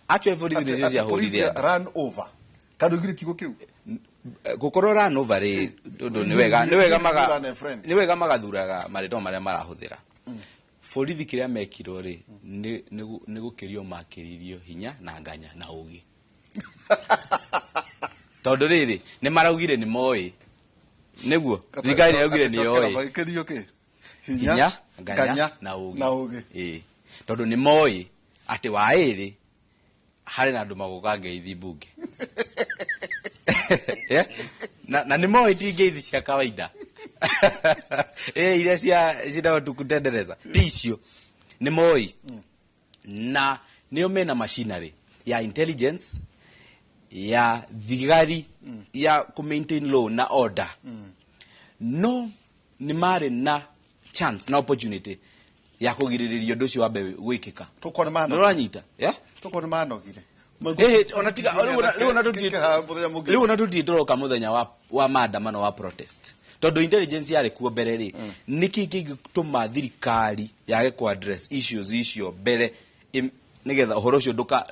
Actually, borithi nĩcio Atĩ police ciahũrire andũ. Run over, kana ũigire kiugo kĩu? Gũkorwo run over rĩ, ũndũ nĩ wega maga Thurane friend. Nĩ wega magathuraga marĩtwa marĩa marahũthĩra. Borithi kĩrĩa mekirwo rĩ, nĩ gũkĩrio makĩririo hinya na nganya na ũgĩ, tondũ rĩrĩ nĩ maraugire nĩ moĩ, nĩguo thirikari nĩ yaugire nĩ yoĩ. Magĩkĩrio kĩ? Hinya, nganya na ũgĩ. Na ũgĩ. Ĩĩ, tondũ nĩ moĩ atĩ wa ĩrĩ harĩ na andũ magũka ngeithi mbunge. Yeah? Na nĩ moĩ ti ngeithi cia kawaida, ĩ iria cia ciĩtagwo tukutendereza, ti icio. Nĩ moĩ na nĩo mena machinery ya intelligence ya thigari ya ku maintain law na order, no nĩ marĩ na chance na opportunity ya kũgirĩrĩria ũndũ ũcio wambe gwĩkĩka. Tũkorwo nĩ manogire. Nĩũranyita, yeah? Tũkorwo nĩ manogire. Ĩhĩ, ona tiga rĩu ona Mũthenya mũngĩ. Rĩu ona tũtirĩ tũroka mũthenya wa maandamano wa protest, tondũ intelligence yarĩ kuo mbere rĩ, nĩkĩ kĩngĩtũma thirikari yage ku address issues icio mbere, nĩgetha ũhoro ũcio ndũka